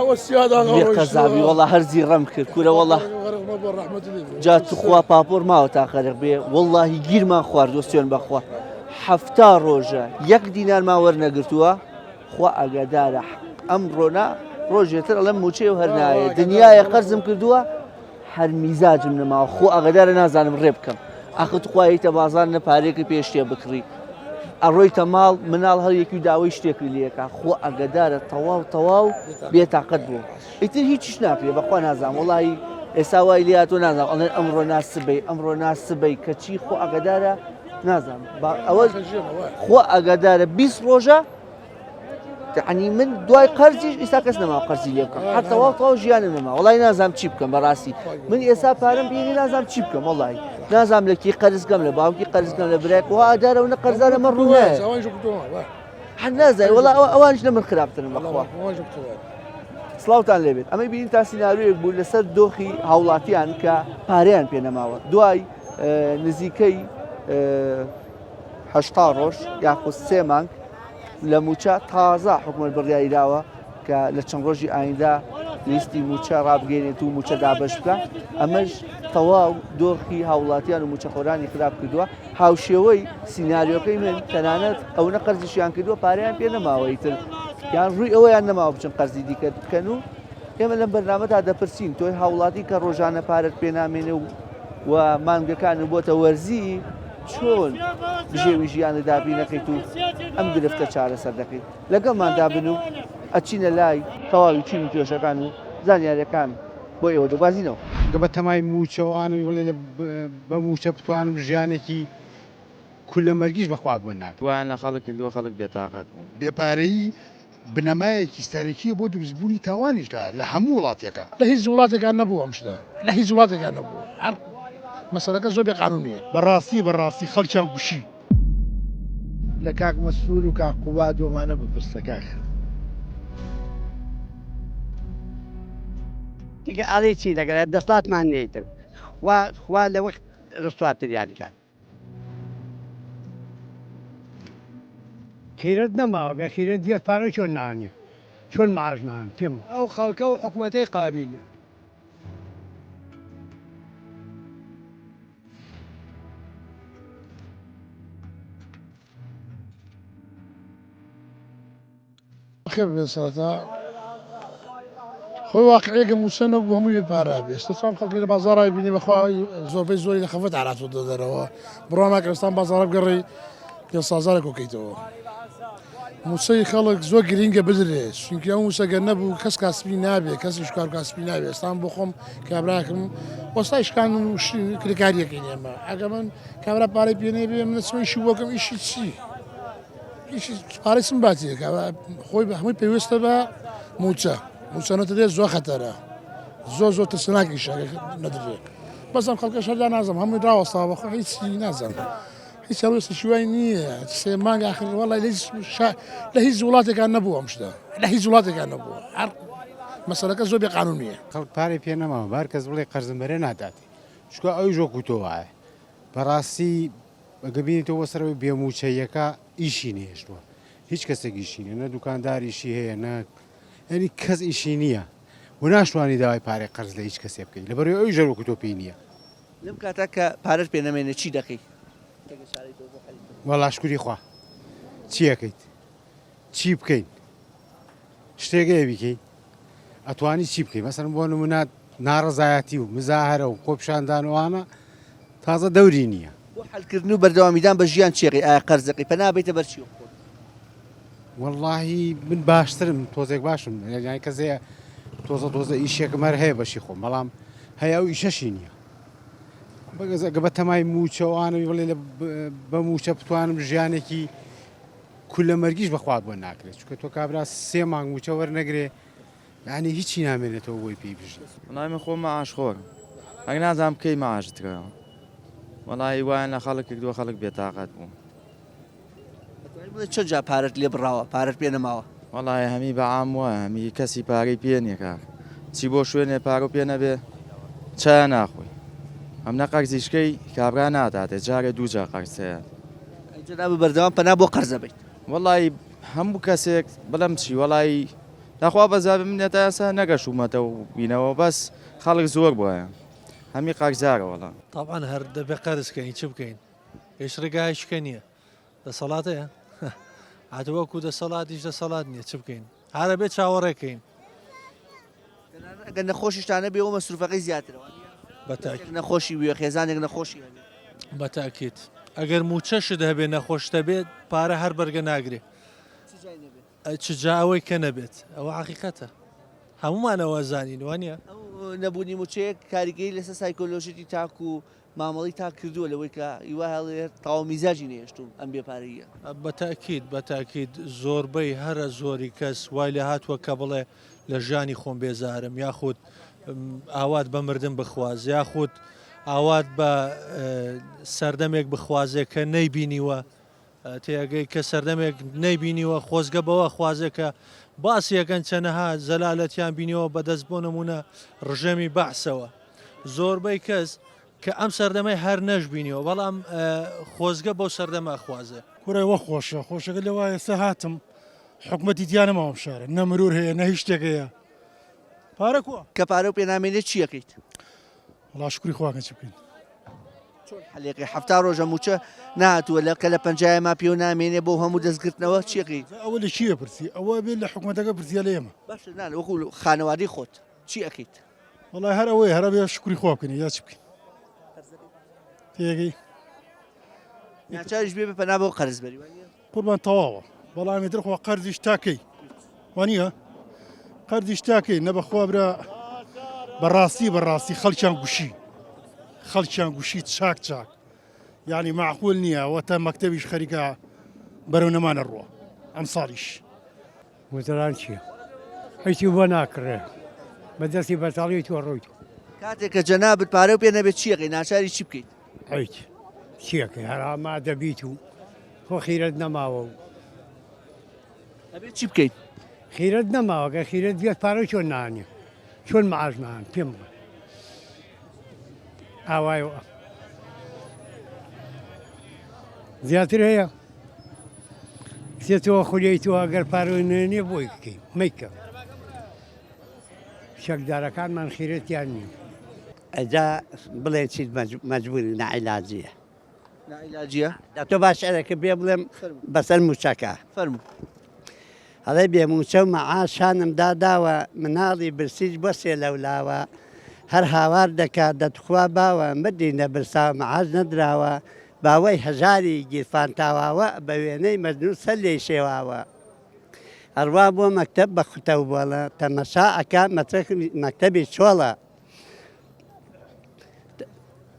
بێ قەزابی وەڵا هەر زیڕەم کرد کورە وەڵا جا توخوا پاپۆر ماوە تا خەرق بێ وەڵاهی گیرمان خواردووە سوێن بەخوا حەفتا ڕۆژە یەک دینارمان وەرنەگرتووە خوا ئاگادارە ئەمڕۆ نا ڕۆژێ تر ئەڵێم موچەی و هەر نایە دنیایە قەرزم کردووە هەر میزاجم نەماوە خۆ ئاگادارە نازانم ڕێ بکەم ئاخر توخوا یتە بازار نە پارێکی پێ شتێ بکڕی ئەڕۆیتە ماڵ مناڵ هەر یەکی داوای شتێکی لەکە خۆ ئەگەدارە تەواو تەواو بێتاقەت بوو ئیتر هیچیش ناکرێ بەخوا نازانم وڵی ئێستا وای لاتۆ نازانم ئەڵێن ئەمڕۆ ناسبەی ئەمڕۆ ناسبەی کەچی خۆ ئەگەدارە نازانم ئەوە خۆ ئەگەدارە 20 ڕۆژە یعنی من دوای قەرزیش ئیستا کەس نەما قەرزی لێ بکەم هەر تەواو تەواو ژیانم نەما وڵی نازانم چی بکەم بەڕاستی من ئێستا پارەم پێ نازانم چی بکەم وڵی نازانم لە کی قەرزکەم لە باوکی قەرزکەم لە برای خوا ئادارە و نە قەرزارە مە ڕوو هەر نازای وڵا ئەوە ئەوانش لە من خراپترن بەخوا سڵاوتان لێبێت ئەمەی بینین تا سیناریۆیەک بوو لەسەر دۆخی هاوڵاتیان کە پارەیان پێ نەماوە دوای نزیکەی هەشتا ڕۆژ یاخود سێ مانگ لە مووچە تازە حکومەت بڕیاری داوە کە لە چەند ڕۆژی ئایندە لیستی مووچە ڕابگەینێت و مووچە دابەش بکە ئەمەش تەواو دۆخی هاوڵاتیان و مووچەخۆرانی خراپ کردووە هاوشێوەی سیناریۆکەی من تەنانەت ئەونە قەرزیشیان کردووە پارەیان پێ نەماوە ئیتر یان ڕووی ئەوەیان نەماوە بچن قەرزی دیکە بکەن و ئێمە لەم بەرنامەدا دەپرسین تۆی هاوڵاتی کە ڕۆژانە پارەت پێ نامێنێ و و مانگەکان و بۆتە وەرزی چۆن بژێوی ژیانت دابین دەکەیت و ئەم گرفتە چارەسەر دەکەیت لەگەڵماندا بن و ئەچینە لای تەواوی چین و توێژەکان و زانیاریەکان بۆ ئێوە دەگوازینەوە. گە بە تەمای مووچە و ئانوی بڵێ بە مووچە بتوانم ژیانێکی کولە مەرگیش بە خوا بۆ ناکەم. وایان لە خەڵک کردووە خەڵک بێتاقەت بوون. بێ پارەیی بنەمایەکی سەرەکیە بۆ دروستبوونی تاوانیش لە هەموو وڵاتێکا. لە هیچ وڵاتێکا نەبووە ئەم شتە لە هیچ وڵاتێکا نەبووە هەر مەسەلەکە زۆر بێ قانونیە. بەڕاستی بەڕاستی خەڵکیان کوشی. لە کاک مەسرور و کاک قوباد و ئەمانە بپرسە کاک. دیگە ئەڵێی چی لەگەڵ دەسڵاتمان نیە ئیتر خوا خوا لەوە ڕسواتریان کات. خیرەت نەماوە گەر خیرەت بێت پارە چۆن نانێ چۆن معاش نان پێم. ئەو خەڵکە و حکومەتەی قابیل. بەخێر بێن سەرەتا خۆی واقعیەکە موچە نەبوو هەمووی بێ پارە بێ ئێستا چاو خەڵکی لە بازاڕای بینی بەخوا زۆربەی زۆری لە خەفەت هاتووەتە دەرەوە بڕوا ناکەم ئێستا بازاڕە بگەڕێی پێ سازارێک کۆکەیتەوە موچەی خەڵک زۆر گرینگە بدرێ چونکە ئەو موچە گەر نەبوو کەس کاسبی نابێ کەس ئیشکار کاسبی نابێ ئێستا بۆ خۆم کابراکم وەستای شکان و کرێکاریەکەین ئێمە ئەگە من کابرا پارەی پێ نەبێ من چۆن ئیشی بۆ بکەم ئیشی چی ئیشی پارەی چم باتی کابرا خۆی بە هەمووی پێویستە بە موچە موچە نەدرێ زۆر خەتەرە زۆر زۆر ترسناکیشە نەدرێ بەس ئەم خەڵکە شەردا نازم هەمووی ڕاوەستاوە خۆ هیچی نازانم هیچ هەڵوێستێکی وای نییە سێ مانگ ئاخر وەڵای لە هیچ لە هیچ وڵاتێکان نەبوو ئەم شتە لە هیچ وڵاتێکان نەبوو هەر مەسەلەکە زۆر بێ قانونیە. خەڵک پارەی پێ نەماوە بە هەر کەس بڵێ قەرزم بەرێ ناداتێ چونکە ئەویش وەکو تۆ وایە بەڕاستی ئەگە بینیتەوە بۆ سەرەوەی بێ مووچەییەکە ئیشی نەهێشتووە هیچ کەسێک ئیشی نیە نە دوکاندار ئیشی هەیە نە یعنی کەس ئیشی نییە و ناشتوانی داوای پارەی قەرز لە هیچ کەسێ بکەیت لەبەرئەوەی ئەویش هەر وەکو تۆ پێی نییە. لەم کاتە کە پارەت پێ نەمێنێ چی دەکەی؟ وەڵا شکوری خوا چی ئەکەیت چی بکەین شتێک هەیە بیکەین ئەتوانی چی بکەی مەسەن بۆ نمونە ناڕەزایەتی و مزاهرە و خۆپیشاندان و ئەوانە تازە دەوری نییە. بۆ حەلکردن و بەردەوامیدان بە ژیان چی ئەکەی ئایا قەرز دەکەی پەنا ئەبەیتە بەر چی خۆت؟ وەڵاهی من باشترم تۆزێک باشم یانی کەس هەیە تۆزە تۆزە ئیشێکم هەر هەیە بەشی خۆم بەڵام هەیە ئەو ئیشەشی نییە بەگەزەگە بە تەمای موچەوانە بڵێ لە بە موچە بتوانم ژیانێکی کولە مەرگیش بەخوات بۆ ناکرێت چونکە تۆ کابرا سێ مانگ موچە وەرنەگرێ یانی هیچی نامێنێتەوە بۆی پێی بژی. وەڵای من خۆم مەعاش خۆرم ئەک نازانم کەی مەعاش دراوە وەڵی وایان لە خەڵک کردووە خەڵک بێتاقەت بوو. ئەتوانی بڵێ چەند جار پارەت لێ بڕاوە پارەت پێ نەماوە؟ وەڵای هەمی بە عام وایە هەمی کەسی پارەی پێ نیە کاک چی بۆ شوێنێ پارەو پێ نەبێ چایە ناخۆی ئەم نە قەرزیشکەی کابرا ناداتێ جارێ دوو جار قەرز هەیە. ئەی جەنابت بەردەوام پەنا بۆ قەرز ئەبەیت؟ وەڵای هەموو کەسێک بڵێم چی وەڵای. داخوا بەزابێ من هەتا ئێستا نەگەشوومەتەوە بینەوە بەس خەڵک زۆر بوایە هەمی قەرزارە وەڵا. تەبعەن هەر دەبێ قەرز کەین چ بکەین هیچ ڕێگایەکی کە نییە دەسەڵات هەیە هاتە وەکو دەسەڵاتیش دەسەڵات نییە چ بکەین هەرە بێ چاوەڕێ کەین. ئەگەر نەخۆشیشتان نەبێ ئەوە مەسروفەکەی زیاترە بەتاکید نەخۆشی بوێ خێزانێک نەخۆشی هەبێ. بەتاکید ئەگەر موچەشت هەبێ نەخۆشت هەبێت پارە هەر بەرگە ناگرێ چ جا ئەوەی کە نەبێت ئەوە حەقیقەتە هەموومان ئەوە ئەزانین وانیە؟ ئەو نەبوونی موچەیە کاریگەری لەسەر سایکۆلۆژیی تاک و مامەڵەی تاک کردووە لەوەی کە هیوا هەڵێ تەواو میزاجی نەهێشتووم ئەم بێ پارەییە. بە تەئکید بە تەئکید زۆربەی هەرە زۆری کەس وای لێ هاتووە کە بڵێ لە ژیانی خۆم بێزارم یاخود ئاوات بە مردن بخواز یاخود ئاوات بە سەردەمێک بخوازێ کە نەیبینیوە تێئەگەی کە سەردەمێک نەیبینیوە خۆزگە بەوە خوازێ کە باسی ئەکەن چەنەها زەلالەتیان بینیوە بەدەست بۆ نمونە ڕژێمی بەعسەوە زۆربەی کەس کە ئەم سەردەمەی هەر نەشبینیوە بەڵام خۆزگە بەو سەردەمە ئەخوازێ. کورە وە خۆشە خۆشەکە لەوە ئێستا هاتم حکومەتی تیا نەماوە ئەم شارە نە مرور هەیە نە هیچ شتێک هەیە پارە کوە؟ کە پارەو پێ نامێنێ چی ئەکەیت؟ وەڵا شوکری خوا کەن چ بکەین. چۆن حەلێکەی 70 ڕۆژە مووچە نەهاتووە لە کە لە پەنجایە ما پێو نامێنێ بۆ هەموو دەستگرتنەوە چی ئەکەی؟ جا ئەوە لە کێ پرسی ئەوە بێ لە حکومەتەکە پرسی یا لە ئێمە؟ باشە نا وەکو خانەوادەی خۆت چی ئەکەیت؟ وەڵای هەر ئەوەیە هەر ئەبێ شوکری خوا بکەین یا چ بکەین تێگەی؟ ناچاریش بێ بە پەنا بۆ قەرز بەری وانیە؟ قوربان تەواوە بەڵام ئیتر خۆ قەرزیش تاکەی وانە قەرزیش تاکەی نە بەخوا برا بەڕاستی بەڕاستی خەڵکیان گوشی خەڵکیان گوشی چاک چاک یعنی معقول نییە وەتە مەکتتەبیش خەریکە بەرەو نەمانە ڕوە ئەم ساڵیش گوزەران چییە هیچی بۆ ناکڕێ بە دەستی بەتاڵی تۆ ڕۆیت. کاتێک کە جەنابت پارەو پێ نەبێت چیەکەی ناچاری چی بکەیت؟ هیچ چیەکەی هەر ئامادە بیت و خۆ خیرەت نەماوە و. ئەبێت چی بکەیت؟ خیرەت نەماوە گەر خیرەت بێت پارە چۆن نانێ چۆن معاش نان پێم بڵێ ئاوایەوە زیاتر هەیە تۆ خولیەی تۆ ئەگەر پارەی نوێ بۆی بکەی مەیکە چەکدارەکانمان خیرەتیان نییە. ئەجا بڵێ چیت مەجبوری ناعیلاجیە. ناعیلاجیە؟ دە تۆ با شعرێکت پێ بڵێم بەسەر مووچەکە. فەرموو. ئەڵێ بێ مووچە و مەعاش شانم داداوە مناڵی برسیش بۆسێ لەولاوە هەر هاوار دەکا دە توخوا باوە مردی نە برسا و مەعاش نەدراوە باوەی هەژاری گیرفان تاواوە بە وێنەی مەجنوون سەر لێی شێواوە ئەڕوا بۆ مەکتەب بە خوتە و بۆڵە تەمەشا ئەکا مەکتەبی چۆڵە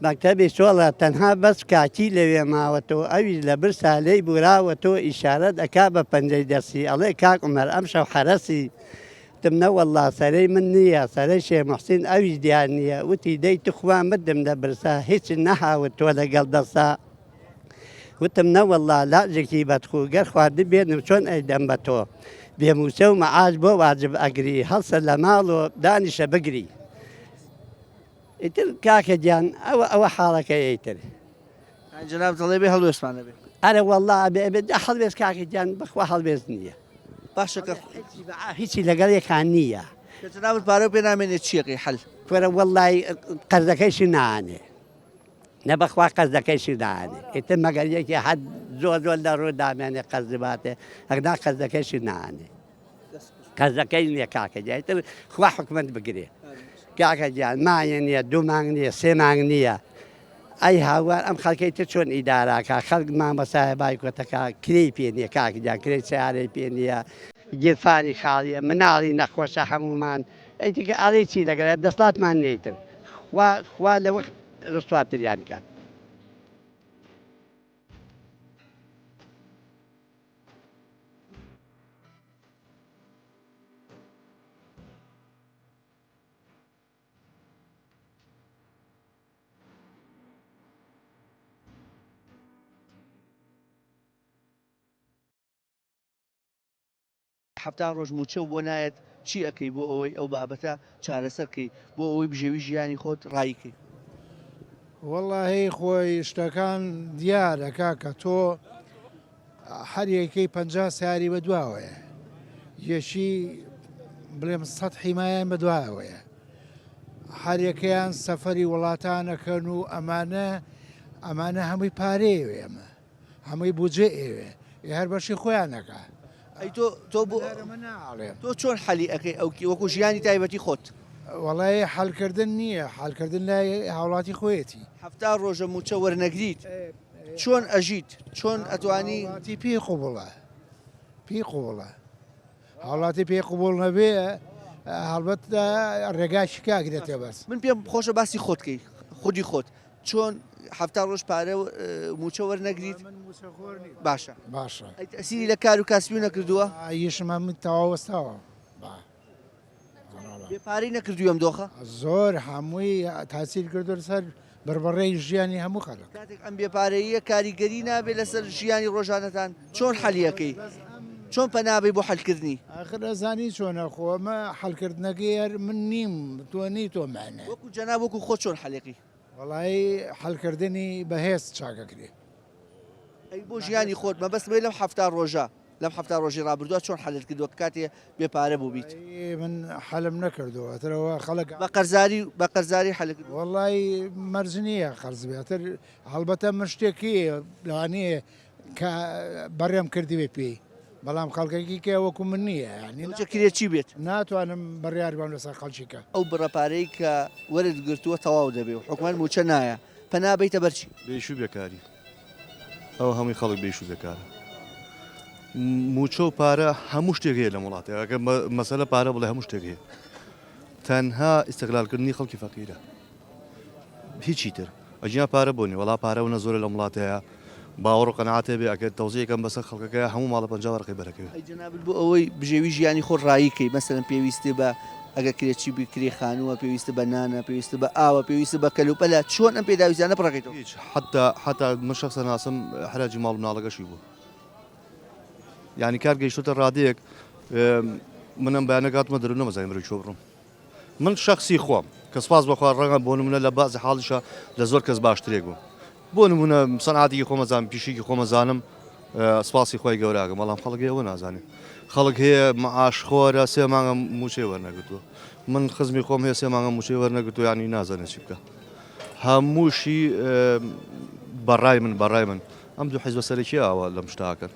مەکتەبی چۆڵە تەنها بەس کاکی لەوێ ماوەتەوە ئەویش لە برسا لێی بوراوەتەوە ئیشارەت ئەکا بە پەنجەی دەستی ئەڵێ کاک عومەر ئەمشەو حەرەسی وتم نەوەڵڵا سەرەی من نییە سەرەی شێ موحسین ئەویش دیار نییە وتی دەی توخوا مردم لە برسا هیچت نەهاوت تۆ لەگەڵ دەستا وتم نەوەڵڵا لاجێکی بەدخوو گەر خواردبێنم چۆن ئەیدەم بە تۆ بێ مووچە و مەعاش بۆ واجب ئەگری هەڵسە لە ماڵۆ دانیشە بگری ئیتر کاکە گیان ئەوە ئەوە حاڵەکەی ئیتر. یانی جەنابت ئەڵێ بێ هەڵوێستمان نەبێ. ئەرە وەڵا ئەبێ ئەبێ جا هەڵوێست کاکە گیان بەخوا هەڵوێست نییە. باشە کە هیچی لەگەڵ یەکان نییە. کە جەنابت پارەو پێ نامێنێ چیەکەی حەل؟ کورە وەڵای قەرزەکەیشی نانێ. نە بەخوا قەرزەکەیشی نانێ ئیتر مەگەر یەکێ حەد زۆر زۆر لە ڕوو دامێنێ قەرزی باتێ ئەگنا قەرزەکەیشی نانێ. قەرزەکەی نییە کاکە گیان ئیتر خوا حکومەت بگرێ کاکە گیان مایە نییە دوو مانگ نییە سێ مانگ نییە ئەی هاوار ئەم خەڵکەی تر چۆن ئیداراکە خەڵک مامەسایە بایکۆتەکە کرێی پێ نییە کاک گیان کرێی سیارەی پێ نییە گیرفانی خاڵیە مناڵی نەخۆشە هەمومان ئەی دیکە ئەڵێی چی لەگەڵ دەسڵاتمان نییە ئیتر خوا خوا لەوە ڕسواتریان کات. 70 ڕۆژ مووچەو بۆ نایەت چی ئەکەی بۆ ئەوەی ئەو بابەتە چارەسەر کەی بۆ ئەوەی بژێوی ژیانی خۆت ڕایی کەی؟ وەڵاهی خۆی شتەکان دیارە کاکە تۆ هەر یەکەی 50 ساری بە دواوەیە یەکی بڵێم سەد حیمایان بەدوایەوەیە هەریەکەیان سەفەری وڵاتانەکەن و ئەمانە ئەمانە هەمووی پارەیە ئێمە هەمووی بودجە ئێوێ ئێ هەر بەشی خۆیان نەکا. ئەی تۆ تۆ بۆ ئەمە ناڵێم. تۆ چۆن حەلی ئەکەی ئەو وەکو ژیانی تایبەتی خۆت؟ وەڵای حەلکردن نییە حەلکردن لای هاوڵاتی خۆیەتی. 70 ڕۆژە مووچە وەرنەگریت چۆن ئەژیت چۆن ئەتوانی؟ هاوڵاتی پێی قبوڵە پێی قبوڵە هاوڵاتی پێی قبوڵ نەبێ هەڵبەت ڕێگای شکاگرێتە بەس. من پێم خۆشە باسی خۆت کەی خودی خۆت چۆن 70 ڕۆژ پارە مووچە وەرنەگریت باشە باشە ئەی تەسیری لە کار و کاسبی نەکردووە؟ یشم هەموو تەواو وەستاوە با بێ پارەی نەکردووی ئەم دۆخە؟ زۆر هەمووی تاسیر کردو لەسەر بڕبڕەی ژیانی هەموو خەڵک. کاتێک ئەم بێ پارەییە کاریگەری نابێت لەسەر ژیانی ڕۆژانەتان چۆن حەلی ئەکەی؟ چۆن پەنا بەی بۆ حەلکردنی؟ ئاخر ئەزانی چۆنە خۆ ئەمە حەلکردنەکەی هەر من نیم تۆ نی تۆ مانە. وەکو جەناب وەکو خۆت چۆن حەلەکەی؟ وەڵایی حەلکردنی بەهێز چاکەکرێ. ئەی بۆ ژیانی خۆت مەبەستم ئەوەیە لەم 70 ڕۆژە لەم 70 ڕۆژی ڕابردووە چۆن حەلت کردووە کە کاتێ بێ پارە بووبیت؟ وەڵایی من حەلم نەکردووە ئەتر ئەوە خەڵک. بە قەرزاری بە قەرزاری حەلت کردووە؟ وەڵایی مەرج نییە قەرز بێ ئەتر هەڵبەتە من شتێکی لەوانەیە کە بەڕێم کردبێ پێی بەڵام خەڵکەکی کە وەکو من نییە یانی چ کرێ چی بێت؟ ناتوانم بڕیار بەم لەسەر خەڵکیکە. ئەو بڕە پارەی کە وەرت گرتووە تەواو دەبێ و حکومەت مووچە نایە پەنا بەیتە بەر چی؟ بێ ئیش و بێکاری ئەوە هەمووی خەڵک بێ ئیش و بێکارە مووچە و پارە هەموو شتێک هەیە لەم وڵاتە ئەگەر مەسەلە پارە بڵێ هەموو شتێک هەیە تەنها ئیستغلالکردنی خەڵکی فەقیرە هیچی تر ئەگینا پارە بۆ نیە وەڵا پارە ئەونە زۆرە لەم وڵاتەیا باوەڕ و قەناعەت هەبێ ئەگەر تەوزیعی کەم بەسەر خەڵکەکەیا هەموو ماڵە 50 وەرەقەی بەرەکەوێ. ئەی جەنابت بۆ ئەوەی بژێوی ژیانی خۆت ڕایی کەی مەسەلەن پێویستت بە ئەگەر کرێچی بی کرێ خانووە پێویستت بە نانە پێویستت بە ئاوە پێویستت بە کەلوپەلە چۆن ئەم پێداویستیانە پڕەکەیتەوە؟ هیچ حەتا حەتا من شەخسە ناسم حراجی ماڵ و مناڵەکەشی بووە یانی کار گەیشتۆتە ڕادەیەک من ئەم بەیانە گاتمە دەرو نەمەزانی بەرەو کوێ بڕۆم. من شەخسی خۆم کە سپاس بەخوا ڕەنگە بۆ نمونە لە بەعزی حاڵیشا لە زۆر کەس باشترێک بووم بۆ نمونە سەنعاتێکی خۆمەزانم پیشێکی خۆمەزانم سپاسی خۆی گەوراگەم بەڵام خەڵک هەیە ئەوە نازانێ خەڵک هەیە معاش خۆرە سێ مانگە موچەی وەرنەگرتووە من خزمی خۆم هەیە سێ مانگە موچەی وەرنەگرتووە یانی نازانێت چی بکە هەمووشی بەڕای من بەڕای من ئەم دوو حیزبە سەرەکیە ئاوا لەم شتاکەن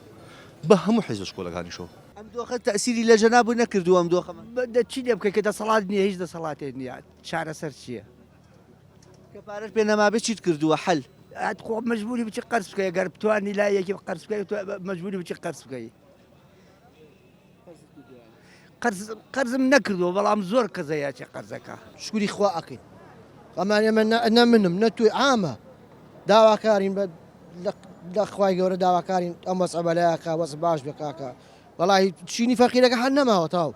بە هەموو حیزبە شکۆلەکانیشەوە. ئەم دۆخە تەئسیری لە جەنابو نەکردووە ئەم دۆخە؟ دە چی لێ بکەی کە دەسەڵات نییە هیچ دەسەڵاتێک نییە چارەسەر چییە؟ کە پارەت پێ نەمابێ چیت کردووە حەل؟ ئەت خۆ مەجبوری بچی قەرز بکەی گەر بتوانی لای یەکی قەرز بکەی تۆ مەجبوری بچی قەرز بکەی. قەرز قەرزم نەکردووە بەڵام زۆر کەس هەیە چێ قەرزەکە. شکری خوا ئەکەین ئەمان ئێمە نە منم نە توی عامە داواکارین بە لە خوای گەورە داواکارین ئەم وەزعە بەلایەکە وەزع باش بێ کاکە وەڵاهی چینی فەقیرەکە هەر نەماوە تاو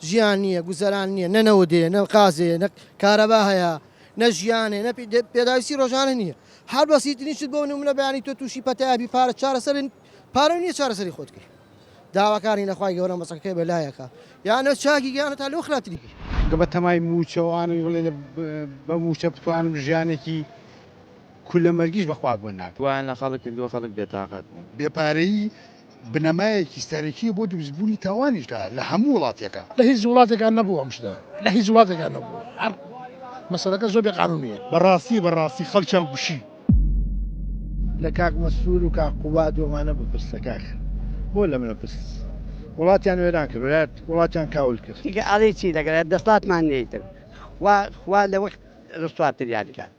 ژیان نییە گوزەران نییە نە نەوت هەیە نە قاز هەیە نە کارەبا هەیە نە ژیان هەیە نە پێداویستی ڕۆژانە نییە هەر بەسیترین شت بۆ نمونە بەیانی تۆ تووشی پەتایە بی پارە چارەسەر پارە نییە چارەسەری خۆت کەی داواکارین لە خوای گەورە مەسەکەی بە لایەکە یانە چاکی گیانە تا لەو خراپتری کەی. گە بە تەمای مووچەوانم بڵێ بە مووچە بتوانم ژیانێکی کولە مەرگیش بە خوا بۆ ناکەم. وایان لە خەڵک کردووە خەڵک بێتاقەت بوون. بێ پارەیی بنەمایەکی سەرەکیە بۆ دروستبوونی تاوانیش لە هەموو وڵاتێکا. لە هیچ وڵاتێکا نەبووە ئەم شتە لە هیچ وڵاتێکا نەبووە هەر مەسەلەکە زۆر بێ قانونیە. بەڕاستی بەڕاستی خەڵکیان کوشی. لە کاک مەسرور و کاک قوباد و ئەمانە بپرسە کاک بۆ لە من ئەپرس وڵاتیان وێران کرد ولایەت وڵاتیان کاول کرد. دیگە ئەڵێی چی لەگەر دەسڵاتمان نیە ئیتر خوا خوا لەوە ڕسواتریان کات.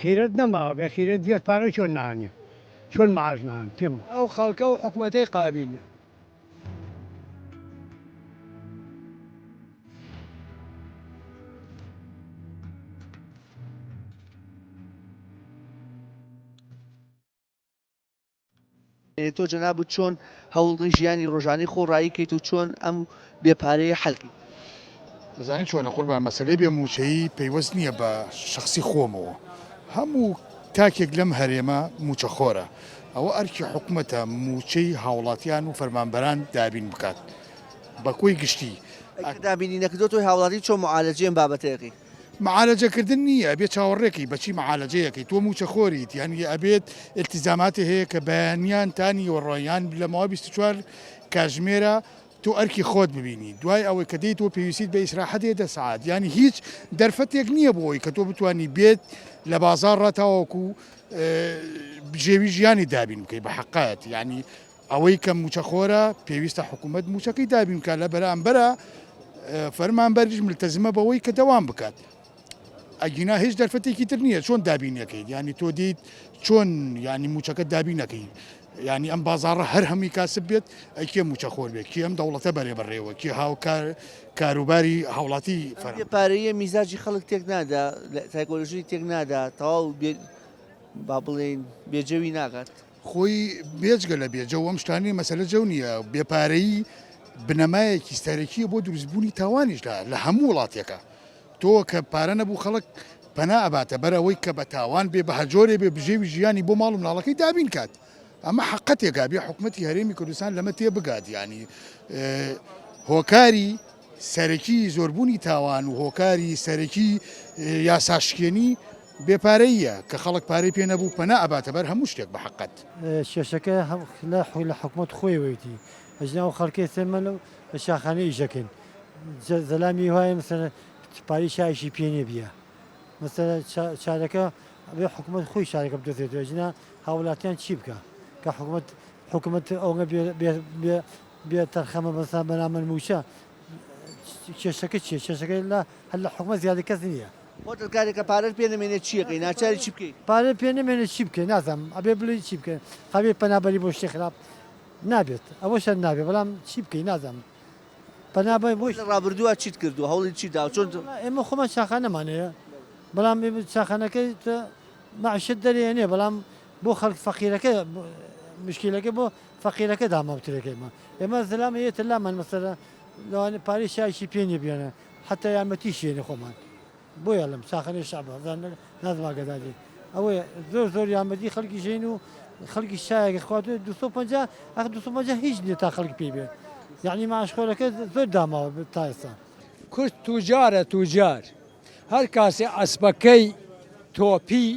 خیرەت نەماوە بێ خیرەت دیەت پارە چۆن نانێ چۆن معاش نان پێم. ئەو خەڵکە و حکومەتەی قابیل. تۆ جەنابت چۆن هەوڵی ژیانی ڕۆژانەی خۆ ڕایی کەیت و چۆن ئەم بێ پارەیە حەل کەیت؟ دەزانی چۆنە قوربان مەسەلەی بێ مووچەیی پەیوەست نییە بە شەخسی خۆمەوە هەموو تاکێک لەم هەرێمە مووچەخۆرە ئەوە ئەرکی حکومەتە مووچەی هاوڵاتیان و فەرمانبەران دابین بکات بە کۆی گشتی. ئەی کە دابینی نەکردووە تۆی هاوڵاتی چۆن معالەجەی ئەم بابەتە ئەکەی؟ معالەجە کردن نییە ئەبێت چاوەڕێکەی بەچی معالەجەیەکەی تۆ مووچە خۆریت یانی ئەبێت ئیلتیزاماتی هەیە کە بەیانیان تا نیوەڕۆ یان لە ماوەی 24. کاژمێرە تۆ ئەرکی خۆت ببینی دوای ئەوەی کە دێیتەوە پێویستیت بە ئیسراحەت هەیە دە سەعات یانی هیچ دەرفەتێک نییە بۆ ئەوەی کە تۆ بتوانی بێت لە بازاڕا تاوەکو بژێوی ژیانی دابین بکەی بە حەقەت یانی ئەوەی کە موچەخۆرە پێویستە حکوومەت موچەکەی دابین بکات لە بەرامبەرە فەرمانبەریش ملتەزمە بەوەی کە دەوام بکات ئەگینا هیچ دەرفەتێکی تر نییە چۆن دابینەکەیت ینی تۆ دیت چۆن ینی موچەکە دابینەکەی ینی ئەم بازاڕە هەر هەمووی کاسب بێت ئەی کێ موچەخۆر بێت کێ ئەم دەوڵەتە بەرێ بەڕێوە کێ هاوکار کاروباری هاوڵاتی فەرم. بێ پارەیە میزاجی خەڵک تێک نادا سایکۆلۆژی تێک نادا تەواو بێ با بڵێین بێجەوی ناکات. خۆی بێجگە لە بێجەو ئەم شتانەی مەسەلە جەو نییە بێ پارەیی بنەمایەکی سەرەکیە بۆ دروستبوونی تاوانیش لە هەموو وڵاتێکە تۆ کە پارە نەبوو خەڵک پەنا ئەباتە بەر ئەوەی کە بە تاوان بێ بە هەجۆرێ بێ بژێوی ژیانی بۆ ماڵ و مناڵەکەی دابین کات ئەمە حەقەتێکە بێ حکومەتی هەرێمی کوردستان لەمە تێ بگات یانی هۆکاری سەرەکی زۆربوونی تاوان و هۆکاری سەرەکی یاساشکێنی بێپارەیە کە خەڵک پارەی پێ نەبوو پەنا ئەباتە بەر هەموو شتێک بە حەقەت. کێشەکە لە حکومەت خۆیەوەیتی ئەژنا ئەو خەڵکەی سەرمە لە شاخانە ئیشەکەین زەلامی وایە مەسەلەن پارەی چایەکی پێ نیە بیە مەسەلەن چارەکە ئەبێ حکومەت خۆی چارەکە بدۆزێتەوە ژنا هاوڵاتیان چی بکە کە حکومەت حکومەت ئەوە بێ بێ بێ بێ تەرخەمە بەسا بەرامبەر موچە کێشەکە چیە کێشەکە لە هەر لە حکومەت زیادە کەس نییە. خۆت کارێک کە پارەت پێ نەمێنێت چی ئەکەی ناچاری چی بکەی؟ پارەت پێ نەمێنێت چی بکەی نازانم ئەبێ بڵێی چی بکەین قابیل پەنابەری بۆ شتی خراپ نابێت ئەوەش هەر نابێت بەڵام چی بکەی نازانم پەنا بە بۆ لە ڕابردووە چیت کردووە هەوڵی چی داوە چۆن ئێمە خۆمان چاخانەمان هەیە بەڵام چاخانەکە مەعیشەت دەرێنێ بەڵام بۆ خەڵک فەقیرەکە مشکیلەکە بۆ فەقیرەکە داماوترەکەی ئێمە ئێمە زەلام یەتە لامان مەسەلە لەوانە پارەی چایکی پێ نیە بێنە حتا یارمەتی شێنی خۆمان بۆیە ئەڵێم چاخەنەی شەعبە نازم ئاگاداری ئەوەیە زۆر زۆر یارمەتی خەڵکی ژین و خەڵکی شایەکە خوات 250 ئەخ 250 هیچ نییە تا خەڵک پێی بێ یعنی معاشخۆرەکە زۆر داماوە تا ئێستا. کورد توجارە توجار هەر کاسێ ئەسپەکەی تۆپی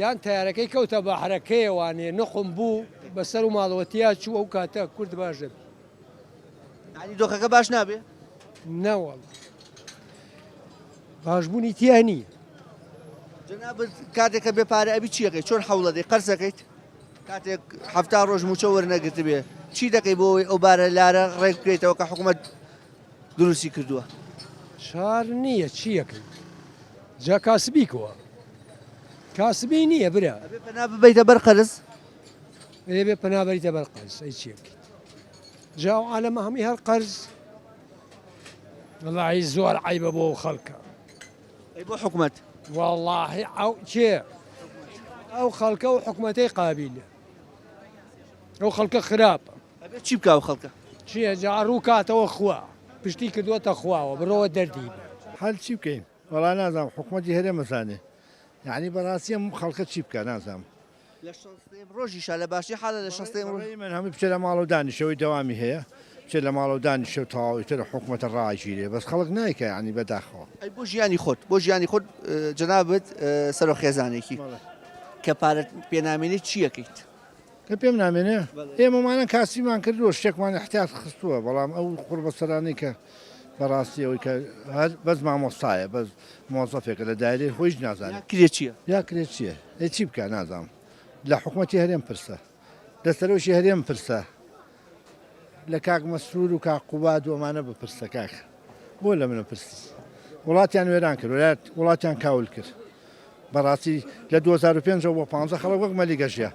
یان تەیارەکەی کەوتە بەحرەکەیەوانێ نوقم بوو بەسەر و ماڵەوە تیا چوو ئەو کاتە کورد باش دەبی. یانی دۆخەکە باش نابێ؟ نەوەڵا باشبوونی تیا نییە. جەنابت کاتێک کە بێ پارە ئەبی چی ئەکەی چۆن حەوڵ ئەدەی قەرز ئەکەیت؟ کاتێک حەفتا ڕۆژ مووچە وەرنەگرتبێ چی دەکەی بۆ ئەوەی ئەو بارە لارە ڕێک بکەیتەوە کە حکوومەت دروستی کردووە؟ چار نییە چی ئەکەی جا کاسبی کووە کاسبی نییە برا. ئەبێ پەنا ببەیتە بەر قەرز؟ ئەبێ پەنا بەریتە بەر قەرز ئەی چی ئەکەیت؟ جا ئەو عالەمە هەمووی هەر قەرز وەڵاهی زۆر عەیبە بۆ ئەو خەڵکە. ئەی بۆ حکومەت؟ وەڵاهی ئەو کێ ئەو خەڵکە و حکومەتەی قابیلە ئەو خەڵکە خراپە. ئەبێ چی بکا ئەو خەڵکە؟ چیە جا ڕوو کاتەوە خوا پشتی کردووەتە خواوە بڕۆوە دەردی بێ. حەل چی بکەین وەڵا نازانم حکومەتی هەرێم ئەزانێ یەعنی بەڕاستی ئەم خەڵکە چی بکا نازانم. لە شەستەیەم ڕۆژیشا لە باشترین حاڵە لە شەستەیەم ڕۆژ. بەڕێی من هەمووی بچێ لە ماڵەوە دانیشێ ئەوەی دەوامی هەیە بچێ لە ماڵەوە دانیشێ و تەواو ئیتر حکومەتە ڕاگیرێ بەس خەڵک نایکا یانی بەداخەوە. ئەی بۆ ژیانی خۆت بۆ ژیانی خۆت جەنابت سەرۆک خێزانێکی کە پارەت پێ نامێنێ چی ئەکەیت؟ کە پێم نامێنێ ئێمەمانە کاسبیمان کردووە شتێکمان احتیاط خستووە بەڵام ئەو قوڕبەسەرانەی کە بەڕاستی ئەوەی کە هەر بەس مامۆستایە بەس مۆزەفێکە لە دایرەی خۆیش نازانێت یا کرێ چییە یا کرێ چییە ئەی چی بکە نازانم لە حکومەتی هەرێم پرسە لە سەرۆکی هەرێم پرسە لە کاک مەسرور و کاک قوباد و ئەمانە بپرسە کاک بۆ لە منە پرسی وڵاتیان وێران کرد وڵاتیان کاول کرد بەڕاستی لە 2005 بۆ 15 خەڵک وەک مەلیگە ژیا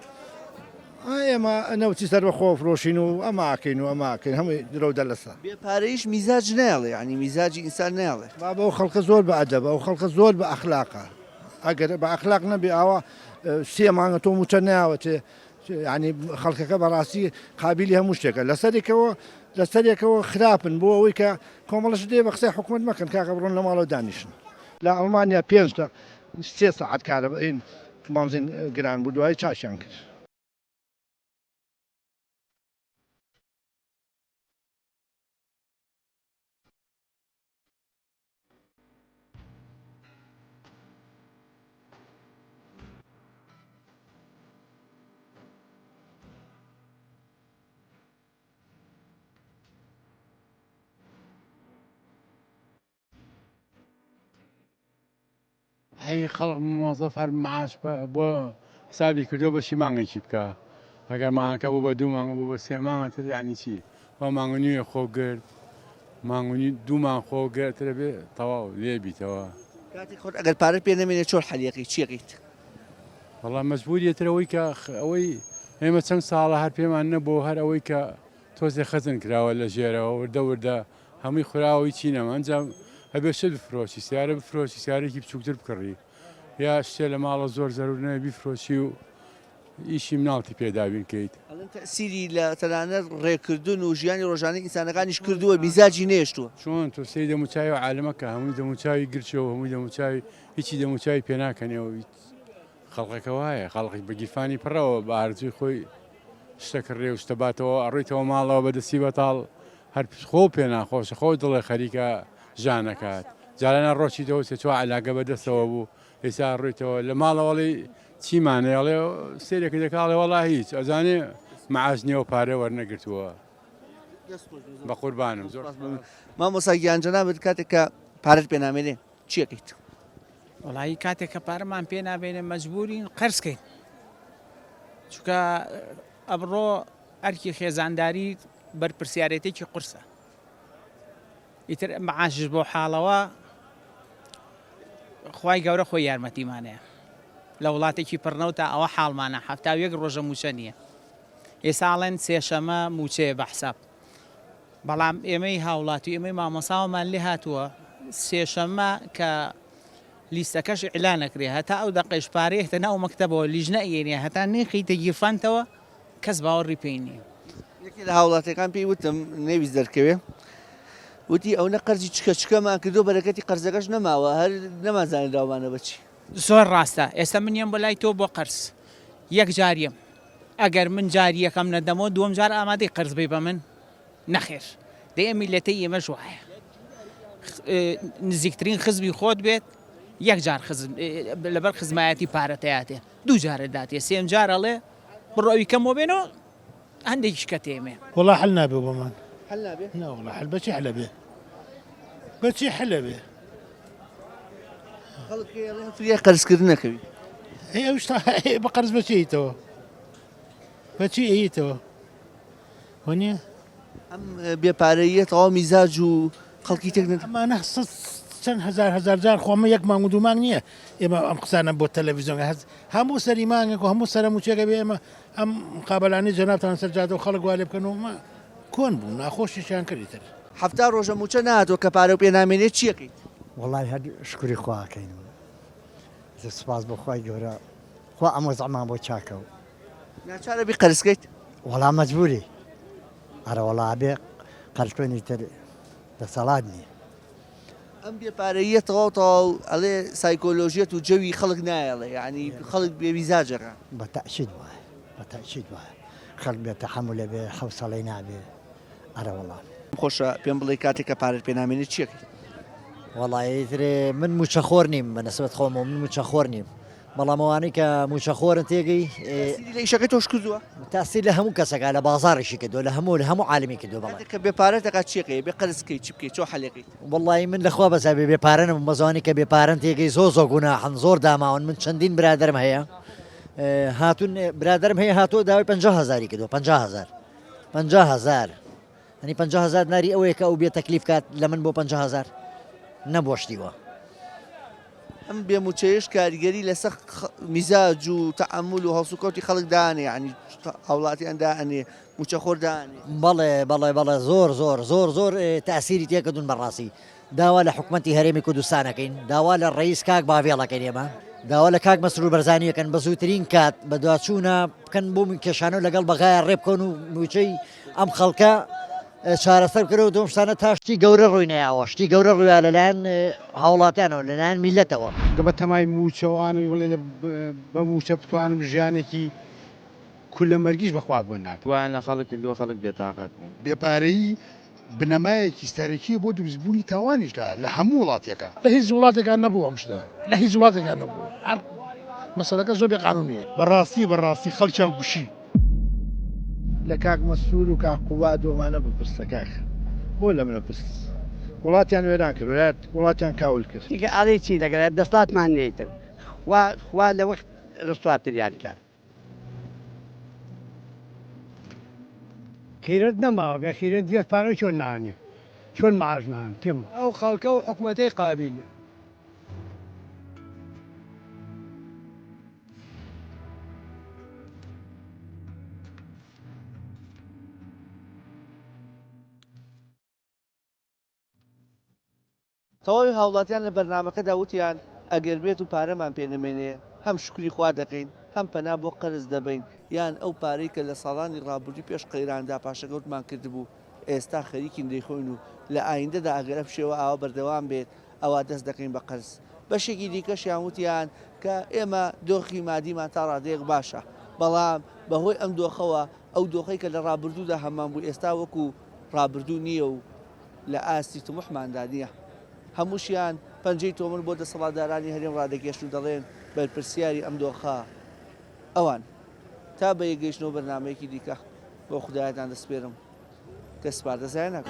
ئێمە نەوتی سەربەخۆ فرۆشین و ئەماکەین و ئەماکەین هەمووی درۆ دەلەسە. بێ پارەیش میزاج نایەڵێ یانی میزاجی ئینسان نایەڵێ. بابە ئەو خەڵکە زۆر بە ئەدەبە ئەو خەڵکە زۆر بە ئەخلاقە ئەگەر بە ئەخلاق نەبێ ئاوا سێ مانگە تۆ موچە ناوەتێ یانی خەڵکەکە بەڕاستی قابیلی هەموو شتێکە لەسەرێکەوە لەسەرێکەوە خراپن بۆ ئەوەی کە کۆمەڵش دێ بە قسەی حکومەت مەکەن کاکە بڕۆن لە ماڵەوە دانیشن. لە ئەڵمانیا پێنج تا سێ سەعات کارەبا بەنزین گران بوو دوایی چاکیان کرد. حەی خەڵک مۆزەف هەر معاش بۆ حسابی کردووە بەشی مانگێکی بکا ئەگەر مانگەکە بوو بە دوو مانگ بوو بە سێ مانگ تر یانی چی وا مانگ و نیوێ خۆ گرت مانگ و نیو دوو مانگ خۆ گرت تر بێ تەواو لێ بیتەوە. کاتی خۆت ئەگەر پارەت پێ نەمێنێ چۆن حەلیەکەی چیەکەیت؟ وەڵا مەجبوریە تر ئەوەی کە ئەوەی ئێمە چەند ساڵە هەر پێمان نەبوو هەر ئەوەی کە تۆزێ خەزن کراوە لە ژێرەوە وردە وردە هەمووی خوراوە هیچی نەما ئەنجا ئەبێ شت بفرۆشی سیارە بفرۆشی سیارێکی بچووکتر بکڕی یا شتێ لە ماڵە زۆر زەرور نەبێ بیفرۆشی و ئیشی مناڵتی پێ دابین کەیت. ئەڵێن تەئسیری لە تەنانەت ڕێکردن و ژیانی ڕۆژانەی ئینسانەکانیش کردووە میزاجی نەهێشتووە. چۆن تۆ سەیری دەموچاوی ئەو عالەمە کە هەمووی دەموچاوی گرچە و هەمووی دەموچاوی هیچی دەموچاوی پێ ناکەنێ و هیچ خەڵقەکە وایە خەڵق بە گیرفانی پڕەوە بە ئارزوی خۆی شتە کڕێ و شتە باتەوە ئەڕۆیتەوە ماڵەوە بە دەستی بەتاڵ هەر خۆ پێ ناخۆشە خۆ دڵێ خەریکە ژانەکات جارانە ڕۆچیتەوە سێ چوار عەلاگە بە دەستەوە بوو ئێستا ڕۆیتەوە لە ماڵەوەڵی چیمانەیە ئەڵێ سەیرێکی دەکا ئەڵێ وەڵا هیچ ئەزانێ معاش نییە و پارە وەرنەگرتووە بە قوربانم زۆر مامۆستا گیان جەنابت کاتێک کە پارەت پێ نامێنێ چی ئەکەیت؟ وەڵایی کاتێک کە پارەمان پێ نابێنێ مەجبورین قەرز کەین چونکە ئەمڕۆ ئەرکی خێزانداری بەرپرسیارێتێکی قورسە ئیتر معاشش بۆ حاڵەوە خوای گەورە خۆی یارمەتیمانەیە لە وڵاتێکی پڕنەوە تا ئەوە حاڵمانە 71 ڕۆژە موچە نییە ئێستا ئەڵێن سێشەمە موچەیە بە حساب بەڵام ئێمەی هاوڵاتی ئێمەی مامۆساوەمان لێ هاتووە سێشەمە کە لیستەکەش ئیعلان ئەکرێ هەتا ئەو دەقەیش پارەیەتە ناو مەکتەبەوە لیژنە ئەیەنێ هەتا نەیخەیتە گیرفانتەوە کەس باوەڕی پێی نییە. یەکێ لە هاوڵاتیەکان پێی وتم نەیویست دەرکەوێ وتی ئەونە قەرزی چکە چکەمان کردو بەرەکەتی قەرزەکەش نەماوە هەر نەمانزانی داومانە بەچی. زۆر ڕاستە ئێستا من یەم بۆ لای تۆ بۆ قەرز یەک جار یەم ئەگەر من جاری یەکەم نەدەمەوە دووەم جار ئامادەی قەرز بی بە من نەخێر دەی ئەم میللەتەی ئێمەش وایە نزیکترین خزمی خۆت بێت یەک جار خزم لەبەر خزمایەتی پارە تیاتێ دوو جارە داتێ سێم جار ئەڵێ بڕۆ ئەوی کەم بۆ بێنەوە هەندێکیش کە تێمێ. وەڵا حل نابێ بۆمان. حل نابێ؟ نا وەڵا حل بەچی حلە بێ؟ بەچی حلە بێ؟ خەڵک ئەڵێ فریای قەرزکردن نەکەوی. ئەی ئەو شتە بە قەرز بەچی ئەیتەوە؟ بەچی ئەیتەوە؟ وەنیە؟ ئەم بێ پارەییە تەواو میزاج و خەڵکی تێک نەدا. ئەمانە چەند هەزار هەزار جار خۆ ئەمە یەک مانگ و دوو مانگ نییە ئێمە ئەم قسانە بۆ تەلەڤیزیۆن هەز هەموو سەری مانگێک و هەموو سەرە مووچەکە بێ ئێمە ئەم مقابلانەی جەنابتان سەر جادە و خەڵک وا لێ بکەن و ئەمە کۆن بوو ناخۆشیشیان کرد ئیتر. 70 ڕۆژە مووچە نەهاتووە کە پارەو پێ نامێنێ چی ئەکەیت؟ وەڵای هەر شوکری خوا ئەکەین و سوپاس بۆ خوای گەورە خوا ئەم وەزعەمان بۆ چاکە و. ناچارە بی قەرز کەیت؟ وەڵا مەجبوری ئەرە وەڵا ئەبێ قەرز کەین ئیتر دەسەڵات نیە. ئەم بێ پارەییە تەواو تەواو ئەڵێ سایکۆلۆژیەت و جەوی خەڵک نایەڵێ یانی خەڵک بێ میزاجەکە. بە تەئکید وایە بە تەئکید وایە خەڵک بێ تەحەمولە بێ حەوسەڵەی نابێ ئەرە وەڵا. خۆشە پێم بڵێی کاتێک کە پارەت پێ نامێنێ چی ئەکەیت؟ وەڵا ئیتر من موچەخۆر نیم بە نسبەت خۆمەوە من موچەخۆر نیم بەڵام ئەوانەی کە موچەخۆرن تێگەی تاسیری لە ئیشەکەی تۆش کردووە؟ تاسیر لە هەموو کەسەکە لە بازاڕیشی کردووە لە هەموو لە هەموو عالمی کردووە بەڵێ. کاتێک کە بێ پارەت ئەکات چی ئەکەی؟ بێ قەرز بکەی چی بکەی چۆن حەلی ئەکەیت؟ وەڵایی من لە خوا بەزیابێ بێ پارە نەبووم بەس ئەوانەی کە بێ پارەن تێگەی زۆر زۆر گوناحن زۆر داماون من چەندین برادەرم هەیە هاتوون برادەرم هەیە هاتووە داوای 50 هەزاری کردووە 50 هەزار 50 هەزار ئەنی 50 هەزار ناری ئەوەیە کە ئەو بێ تەکلیف کات لە من بۆ 50 هەزار نەبووە شتی وا. ئەم بێ مووچەیەش کاریگەری لەسەر میزاج و تەعامول و هەڵسوکەوتی خەڵک دانێ یانی هاوڵاتیان دائەنێ مووچەخۆر دانێ. بەڵێ بەڵێ بەڵێ زۆر زۆر زۆر زۆر تاسیری تێکردوون بەڕاستی داوا لە حکومەتی هەرێمی کوردستان ئەکەین داوا لە ڕئیس کاک باڤێڵ ئەکەین ئێمە داوا لە کاک مەسرور بەرزانی ئەکەن بە زووترین کات بەدواچوونە بکەن بۆ کێشانە لەگەڵ بەغایە ڕێ بکەن و مووچەی ئەم خەڵکە چارەسەر بکەن و دۆم شتانە تا شتی گەورە ڕووی نەیاوە شتی گەورە ڕوویا لەلایەن هاوڵاتیانەوە لەلایەن میللەتەوە. گە بە تەمای مووچەوانم بڵێ بە مووچە بتوانم ژیانێکی کولە مەرگیش بە خوا بۆ ناکەم. وایان لە خەڵک کردووە خەڵک بێتاقەت بوون. بێ پارەیی بنەمایەکی سەرەکیە بۆ دروستبوونی تاوانیش لە لە هەموو وڵاتێکا. لە هیچ وڵاتێکا نەبووە ئەم شتە لە هیچ وڵاتێکا نەبووە هەر مەسەلەکە زۆر بێ قانونیە. بەڕاستی بەڕاستی خەڵکیان کوشی. لە کاک مەسرور و کاک قوباد و ئەمانە بپرسە کاک بۆ لە منە پرس. وڵاتیان وێران کرد وڵاتیان کاول کرد. دیگە ئەڵێی چی لەگەر دەسڵاتمان نیە ئیتر خوا خوا لە وەخت ڕسواتریان کات. خیرەت نەماوە گەر خیرەت بێت پارە چۆن نانێ چۆن معاش نان پێم. ئەو خەڵکە و حکومەتەی قابیل. تەواوی هاوڵاتیان لە بەرنامەکەدا وتیان، ئەگەر بێت و پارەمان پێ نەمێنێ هەم شوکری خوا دەکەین، هەم پەنا بۆ قەرز دەبەین، یان ئەو پارەی کە لە ساڵانی ڕابردووی پێش قەیراندا پاشەکەوتمان کردبوو، ئێستا خەریکین دەیخۆین و لە ئایندەدا ئەگەر ئەم شێوە ئاوا بەردەوام بێت ئەوا دەست دەکەین بە قەرز. بەشێکی دیکەشیان وتیان کە ئێمە دۆخی مادیمان تا ڕادەیەک باشە، بەڵام بەهۆی ئەم دۆخەوە ئەو دۆخەی کە لە ڕابردوودا هەمانبوو ئێستا وەکو ڕابردوو نییە و لە ئاستی تموحماندا نییە. هەمووشیان پەنجەی تۆمەت بۆ دەسەڵاتدارانی هەرێم ڕادەکێشن و دەڵێن بەرپرسیاری ئەم دۆخە ئەوان. تا بە یەکگەیشتنەوە بەرنامەیەکی دیکە بەو خودایەتان دەسپێرم کە سپاردە زایە ناکات.